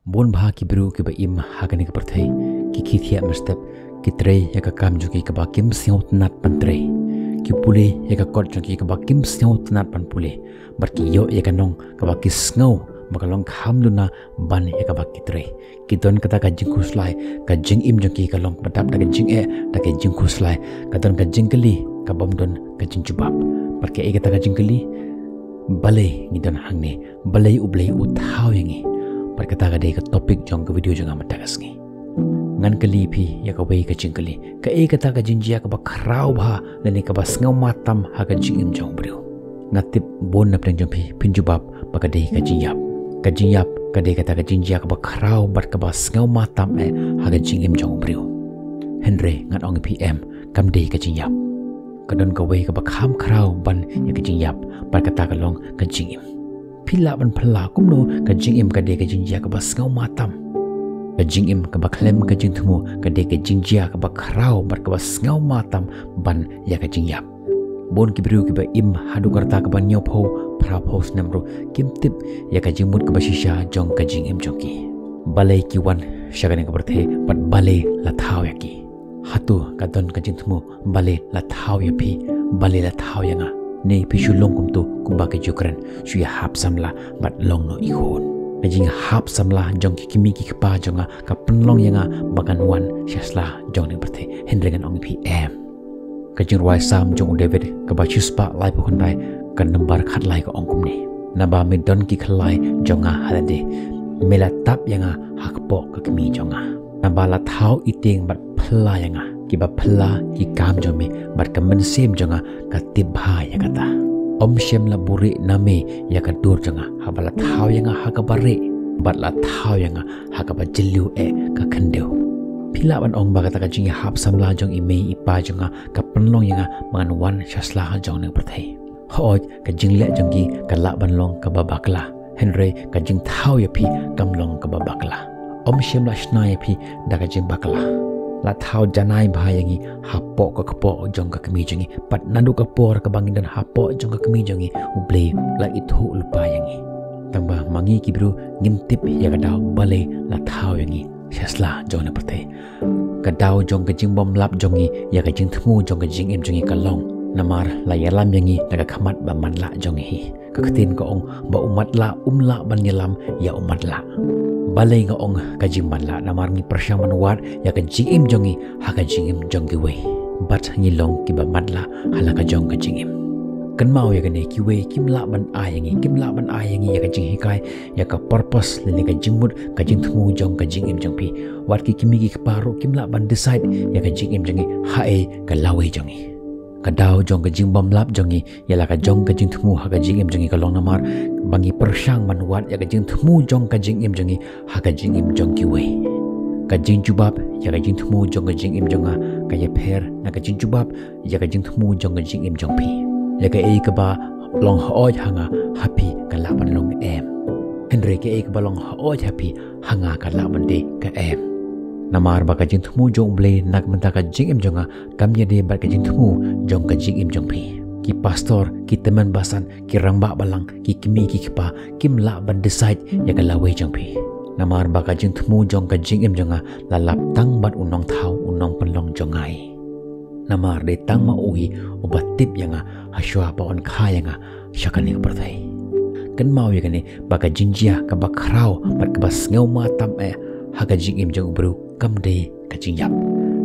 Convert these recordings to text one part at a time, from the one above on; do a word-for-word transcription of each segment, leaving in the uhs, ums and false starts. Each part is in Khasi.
Bun bha ki briew kiba im ha kane ka pyrthei ki khie thiah mynstep, ki trei ïa ka kam jong ki kaba kim sngewtynnat ban trei, ki pule ïa ka kot jong ki kaba kim sngewtynnat ban pule, bad ki ïoh ïa ka nong kaba ki sngew ba ka long kham duna ban ïa kaba ki trei. Ki don kata ka jingkhuslai, ka jingim jong ki ka long ba dap da ka jingeh, da ka jingkhuslai, ka don ka jingkylli ka bym don ka jingjubab. Bad kaei kata ka jingkylli? Balei ngi don hangne? Balei U Blei u thaw ïa ngi? Bad kata ka dei ka topic jong ka video jong nga mynta ka sngi. Ngan kylli phi ïa kawei ka jingkylli. Kaei kata ka jingjia kaba khraw bha lane kaba sngewma tam ha ka jingim jong u briew? Nga tip bun na pdeng jong phi phin jubab ba ka dei ka jingïap. Ka jingïap ka dei kata ka jingjia kaba khraw bad kaba sngewma tam eh ha ka jingim jong u briew. Hynrei ngan ong ïa phi em, kam dei ka jingïap. Ka don kawei kaba kham khraw ban ïa ka jingïap, bad kata ka long ka jingim. Phi lah ban phylla kumno ka jingim ka dei ka jingjia kaba sngewma tam? Ka jingim kaba khlem ka jingthmu ka dei ka jingjia kaba khraw bad kaba sngewma tam ban ïa ka jingïap. Bun ki briew kiba im haduh katta kaban ïoh phew, phra phew snem ruh kim tip ïa ka jingmut kaba shisha jong ka jingim jong ki. Balei ki wan sha kane ka pyrthei bad balei la thaw ïa ki? Hato ka don ka jingthmu balei la thaw ïa phi, balei la thaw ïa nga? Ne phi shu long kumto kumba ka ju kren, shu ïa hap samla bad long noh i khun. Ka jinghap samla jong ki kmie ki kpa jong nga ka pynlong ïa nga ba ngan wan sha sla jong kane ka pyrthei. Hynrei ngan ong ïa phi em. Ka jingrwai Salm jong u David kaba shispah laiphew khyndai, ka nambar khatlai ka ong kumne: Naba me don ki khyllai jong nga ha lade, me la tap ïa nga ha kpoh ka kmie jong nga. Naba la thaw ïa tieng bad phylla ïa nga. Kiba phylla ki kam jong me bad ka mynsiem jong nga ka tip bha ïa kata. Ym shym la buhrieh na me ïa ka dur jong nga, haba la thaw ïa nga ha kaba rieh, bad la thaw ïa nga ha kaba jylliew eh ka khyndew. Phi lah ban ong ba kata ka jinghap samla jong i mei i pa jong nga ka pynlong ïa nga ba ngan wan sha sla jong kane ka pyrthei. Hooid, ka jingleh jong ki ka lah ban long kaba bakla, hynrei ka jingthaw ïa phi kam long kaba bakla. Ym shym la shna ïa phi da ka jingbakla. La thaw janai bha ïa ngi hapoh ka kpoh jong ka kmie jong ngi. Bad naduh ka por kaba ngi don hapoh jong ka kmie jong ngi, U Blei u la ithuh lypa ïa ngi. Tangba ma ngi ki briew ngim tip ïa ka daw balei la thaw ïa ngi sha sla jong kane ka pyrthei. Ka daw jong ka jingbymlap jong ngi ïa ka jingthmu jong ka jingim jong ngi ka long namar la ïalam ïa ngi na ka khmat ba matlah jong ngi hi. Ka ktien ka ong ba u matlah um lah ban ïalam ïa u matlah. Balei nga ong ka jingmatlah? Namar ngi pyrshang ban wad ïa ka jingim jong ngi ha ka jingim jong kiwei, bad ngi long kiba matlah ha la ka jong ka jingim. Kynmaw ïa kane, kiwei kim lah ban ai ïa ngi, kim lah ban ai ïa ngi ïa ka jinghikai, ïa ka purpose lane ka jingmut, ka jingthmu jong ka jingim jong phi. Wat ki kmie ki kpa ruh kim lah ban decide ïa ka jingim jong ngi haei ka lawei jong ngi. Ka daw jong ka jingbymlap jong ngi ïa la ka jong ka jingthmu ha ka jingim jong ngi ka long namar ba ngi pyrshang ban wad ïa ka jingthmu jong ka jingim jong ngi ha ka jingim jong kiwei. Ka jingjubab ïa ka jingthmu jong ka jingim jong nga ka ïapher na ka jingjubab ïa ka jingthmu jong ka jingim jong phi. Ïa kaei kaba long hooid ha nga, ha phi ka lah ban long em. Hynrei kaei kaba long hooid ha phi, ha nga ka lah ban dei ka em. Namar ba ka jingthmu jong U Blei na ka bynta ka jingim jong nga kam ïadei bad ka jingthmu jong ka jingim jong phi. Ki pastor, ki tymmen basan, ki rangbah balang, ki kmie ki kpa kim lah ban decide ïa ka lawei jong phi. Namar ba ka jingthmu jong ka jingim jong nga la lap tang bad U Nongthaw, U Nongpynlong jong nga. Namar dei tang ma u hi uba tip ïa nga hashwa ba un kha ïa nga sha kane ka pyrthei. Kynmaw ïa kane, ba ka jingjia kaba khraw bad kaba sngewma tam eh ha ka jingim jong u briew kam dei ka jingïap,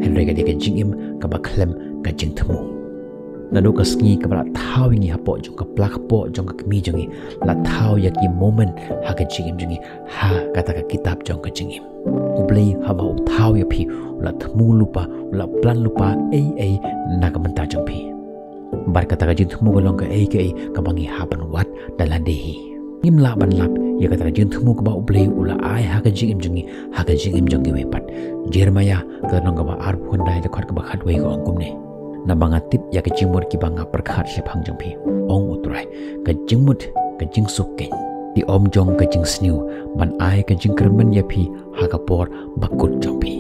hynrei ka dei ka jingim kaba khlem ka jingthmu. Naduh ka sngi kaba la thaw ïa ngi hapoh jong ka pla kpoh jong ka kmie jong ngi, la thaw ïa ki moment ha ka jingim jong ngi ha kata ka kitab jong ka jingim. U Blei haba u thaw ïa phi u la thmu lypa, u la plan lypa ei ei na ka bynta jong phi. Bad kata ka jingthmu ka long kaei kaei kaba ngi hap ban wad da lade hi. Ngim lah ban lap ïa kata ka jingthmu kaba U Blei u la ai ha ka jingim jong ngi, ha ka jingim jong kiwei pat. Jeremiah ka lynnong kaba arphew khyndai, dkhot kaba khatwei ka ong kumne: Naba nga tip ïa ka jingmut kiba nga pyrkhat shaphang jong phi, ong U Trai, ka jingmut ka jingsuk keiñ, ki ym jong ka jingsniew, ban ai ka jingkyrmen ïa phi ha ka por bakut jong phi.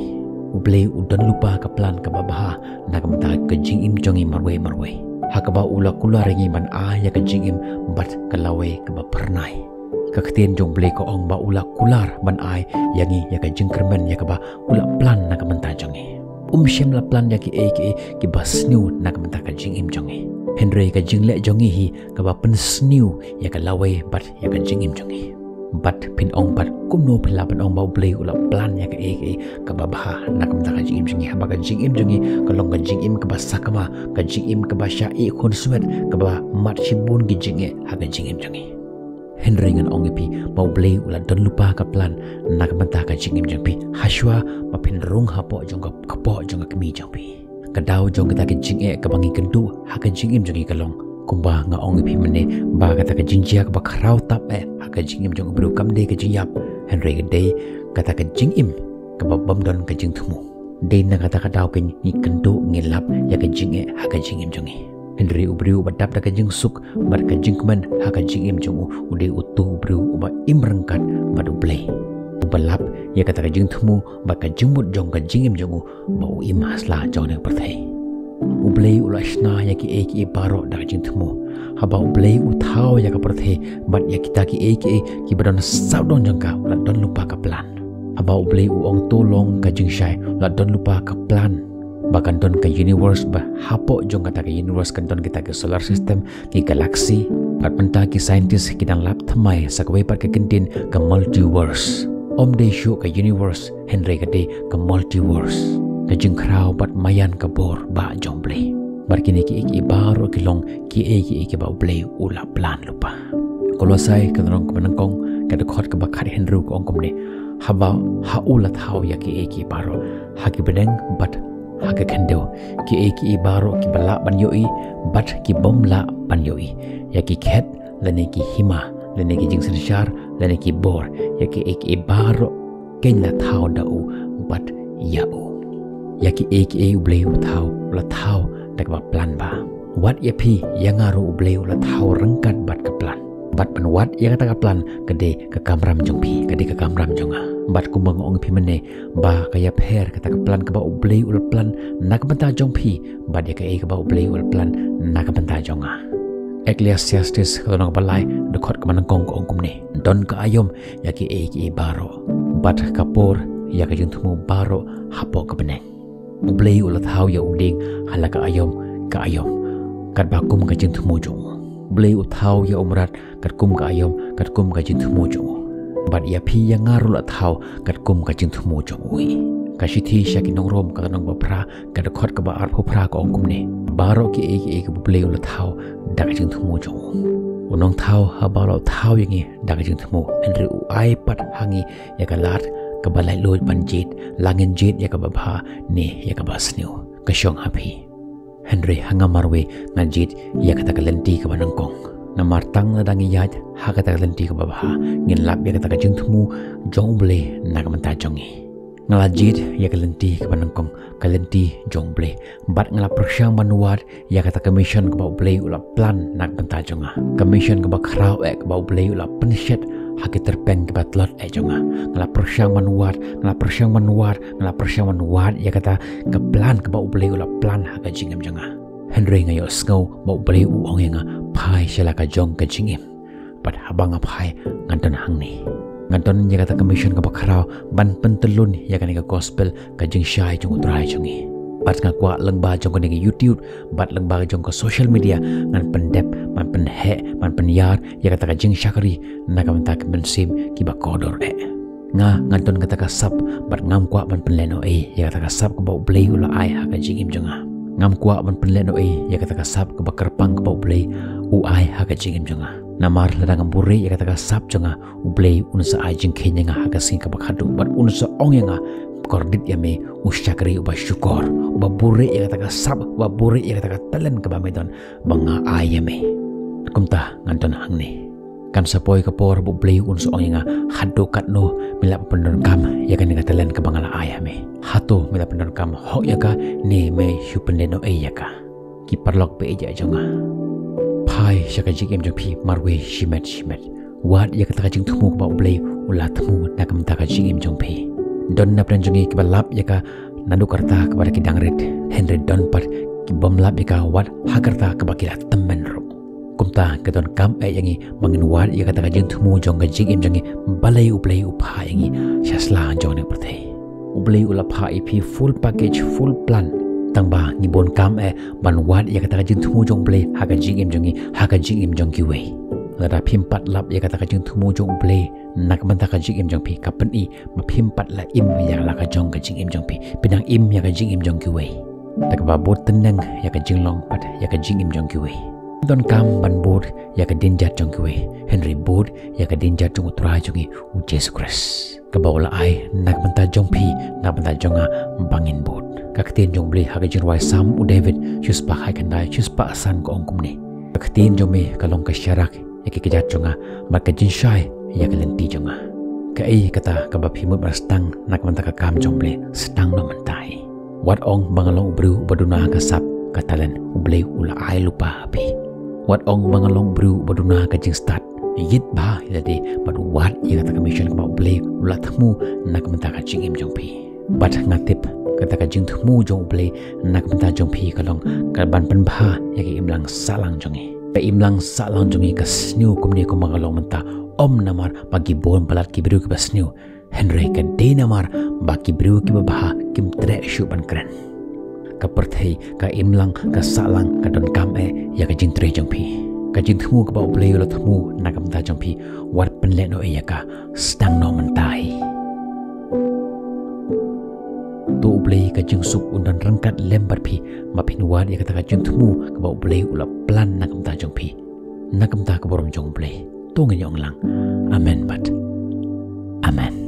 U Blei u don lypa ka plan kaba bha na ka bynta ka jingim jong ngi marwei marwei, ha kaba u la kular ïa ngi ban ai ïa ka jingim bad ka lawei kaba phyrnai. Ka ktien jong U Blei ka ong ba u la kular ban ai ïa ngi ïa ka jingkyrmen ïa kaba u la plan na ka bynta jong ngi. Um shym la plan ïa kiei kiei kiba sniew na ka bynta ka jingim jong ngi. Hynrei ka jingleh jong ngi hi kaba pynsniew ïa ka lawei bad ïa ka jingim jong ngi. Bad phin ong bad kumno phin lah ban ong ba U Blei u la plan ïa kaei kaei kaba bha na ka bynta ka jingim jong ngi, haba ka jingim jong ngi ka long ka jingim kaba sakma, ka jingim kaba shah ïeh khunswet, kaba mad shibun ki jingeh ha ka jingim jong ngi. Hynrei ngan ong ïa phi ba U Blei u la don lypa ka plan na ka bynta ka jingim jong phi, hashwa ba phin rung hapoh jong ka kpoh jong ka kmie jong phi. Ka daw jong kita ki jingeh kaba ngi kynduh ha ka jingim jong ngi ka long, kumba nga ong ïa phi mynne, ba kata ka jingjia kaba khraw tap eh ha ka jingim jong u briew kam dei ka jingïap, hynrei ka dei kata ka jingim kaba bym don ka jingthmu. Dei na kata ka daw ka ngi kynduh, ngi lap ïa ka jingeh ha ka jingim jong ngi. Hynrei u briew uba dap da ka jingsuk bad ka jingkmen ha ka jingim jong u, u dei uto u briew uba im ryngkat bad U Blei, uba lap ïa kata ka jingthmu bad ka jingmut jong ka jingim jong u ba u im ha sla jong kane ka pyrthei. U Blei u la shna ïa kiei kiei baroh da ka jingthmu. Haba U Blei u thaw ïa ka pyrthei bad ïa kita kiei kiei kiba don sawdong jong ka, u la don lypa ka plan. Haba U Blei u ong to long ka jingshai, u la don lypa ka plan ba kan don ka universe, ba hapoh jong kata ka universe kan don kita ki solar system, ki galaxy. Bad mynta ki scientist ki dang lap thymmai sa kawei pat ka kyntien, ka multiverse. Ym dei shuh ka universe, hynrei ka dei ka multiverse, ka jingkhraw bad maïan ka bor ba jong U Blei. Bad kine kiei kiei baroh ki long kiei kiei kiba U Blei u la plan lypa. Kolosai ka lynnong kaba nyngkong, ka dkhot kaba khathynriew ka ong kumne: Haba ha u la thaw ïa kiei kiei baroh ha ki bneng bad ha ka khyndew, kiei kiei baroh kiba lah ban ïohi bad ki bym lah ban ïohi, ïa ki khet lane ki hima lane ki jingsynshar lane ki bor, ïa kiei kiei baroh kin la thaw da u bad ïa u. Ïa kiei kiei U Blei u thaw, u la thaw da kaba plan bha. Wat ïa phi ïa nga ruh U Blei u la thaw ryngkat bad ka plan. Bad ban wad ïa kata ka plan ka dei ka kamram jong phi, ka dei ka kamram jong nga. Bad kumba nga ong ïa phi mynne, ba ka ïapher kata ka plan kaba U Blei u la plan na ka bynta jong phi bad ïa kaei kaba U Blei u la plan na ka bynta jong nga. Ecclesiastes ka lynnong kaba lai, dkhot kaba nyngkong ka ong kumne: Don ka aïom ïa kiei kiei baroh, bad ka por ïa ka jingthmu baroh hapoh ka bneng. U Blei u la thaw ïa u dieng ha la ka aïom ka aïom, katba kum ka jingthmu jong u. U Blei u thaw ïa u mrad katkum ka aïom katkum ka jingthmu jong u. Bad ïa phi ïa nga ruh la thaw katkum ka jingthmu jong u hi. Ka shithi sha ki nong Rom ka lynnong ba phra, ka dkhot kaba arphew phra ka ong kumne: Baroh kiei kiei kaba U Blei u la thaw da ka jingthmu jong u. U Nongthaw haba u la thaw ïa ngi da ka jingthmu, hynrei u ai pat ha ngi ïa ka lad kaba laitluid ban jied, la ngin jied ïa kaba bha ne ïa kaba sniew. Ka shong ha phi. Hynrei ha nga marwei nga jied ïa kata ka lynti kaba nyngkong. Namar tang lada ngi ïaid ha kata ka lynti kaba bha, ngin lap ïa kata ka jingthmu jong U Blei na ka bynta jong ngi. Nga la jied ïa ka lynti kaba nyngkong, ka lynti jong U Blei. Bad nga la pyrshang ban wad ïa kata ka mission kaba U Blei u la plan na ka bynta jong nga. Ka mission kaba khraw eh kaba U Blei u la pynshet ha ki tyrpeng kiba tlot eh jong nga. Nga la pyrshang ban wad, nga la pyrshang ban wad, nga la pyrshang ban wad ïa kata ka plan kaba U Blei u la plan ha ka jingim jong nga. Hynrei nga ïohsngew ba U Blei u ong ïa nga, phai sha la ka jong ka jingim. Bad haba nga phai, nga don hangne. Nga don ïa kata ka mission kaba khraw ban pyntyllun ïa kane ka gospel, ka jingshai jong U Trai jong ngi. Bad nga kwah lyngba jong kane ka YouTube bad lyngba jong ka social media ngan pyndep, ban pynheh, ban pynïar ïa kata ka jingshakri na ka bynta ki mynsiem kiba kordor eh. Nga, nga don kata ka sap bad ngam kwah ban pynlehnohei ïa kata ka sap kaba U Blei u la ai ha ka jingim jong nga. Ngam kwah ban pynlehnohei ïa kata ka sap kaba kyrpang kaba U Blei u ai ha ka jingim jong nga. Namar lada ngam buhrieh ïa kata ka sap jong nga, U Blei un sa ai jingkheiñ ïa nga ha ka sngi kaba khadduh bad un sa ong ïa nga, kordit ïa me, u shakri uba shukor, uba buhrieh ïa kata ka sap, uba buhrieh ïa kata ka talent kaba me don ba nga ai ïa me. Kumta ngan don hangne. Kan sa poi ka por ba U Blei un sa ong ïa nga, hato katno me la pyndonkam ïa kane ka talent kaba nga la ai ha me? Hato me la pyndonkam hok ïa ka ne me shu pynlehnohei ïa ka? Ki paralok ba ïeit jong nga, phai sha ka jingim jong phi marwei shimet shimet. Wad ïa kata ka jingthmu kaba U Blei u la thmu na ka bynta ka jingim jong phi. Don na pdeng jong ngi kiba lap ïa ka naduh ka rta kaba da ki dang rit, hynrei don pat ki bym lap ïa ka wat ha ka rta kaba ki la tymmen ruh. Kumta ka donkam eh ïa ngi ba ngin wad ïa kata ka jingthmu jong ka jingim jong ngi, balei U Blei u phah ïa ngi sha sla jong kane ka pyrthei. U Blei u la phah ïa phi full package, full plan. Tang ba ngi bun kam eh ban wad ïa kata ka jingthmu jong U Blei ha ka jingim jong ngi, ha ka jingim jong kiwei. Lada phim pat lap ïa kata ka jingthmu jong U Blei na ka bynta ka jingim jong phi, ka pyni ba phim pat la im ïa la ka jong ka jingim jong phi, phi dang im ïa ka jingim jong kiwei. Da kaba bud tyneng ïa ka jinglong bad ïa ka jingim jong kiwei. Donkam ban bud ïa ka dienjat jong kiwei, hynrei bud ïa ka dienjat jong U Trai jong ngi U Jisu Khrist, kaba u la ai na ka bynta jong phi, na ka bynta jong nga, ba ngin bud. Ka ktien jong U Blei ha ka jingrwai Salm u David, shispah khatkhyndai, shispah san, ka ong kumne: Ka ktien jong me ka long ka sharak ïa ki kjat jong nga, bad ka jingshai ïa ka lynti jong nga. Kaei kata kaba phi mut ban sdang na ka bynta ka kam jong U Blei, sdang noh mynta hi. Wat ong ba nga long u briew uba duna ka sap ka talent, U Blei u la ai lypa ha phi. Wat ong ba nga long u briew uba duna ka jingstad, ïit bha ïa lade bad wad ïa kata ka mission kaba U Blei u la thmu na ka bynta ka jingim jong phi. Bad nga tip kata ka jingthmu jong U Blei na ka bynta jong phi ka long ka ban pynbha ïa ka imlang sahlang jong ngi. Ka imlang sahlang jong ngi ka sniew kumne kumba ka long mynta, ym namar ba ki bun palat ki briew kiba sniew, hynrei ka dei namar ba ki briew kiba bha kim treh shuh ban kren. Ka pyrthei, ka imlang, ka sahlang ka donkam eh ïa ka jingtrei jong phi. Ka jingthmu kaba U Blei u la thmu na ka bynta jong phi, wat pynleh noh ïa ka, sdang noh mynta hi. To U Blei ka jingsuk un don ryngkat lem bad phi, ba phin wad ïa kata ka jingthmu kaba U Blei u la plan na ka bynta jong phi, na ka bynta ka burom jong U Blei. To ngin ïa ong lang amen bad amen.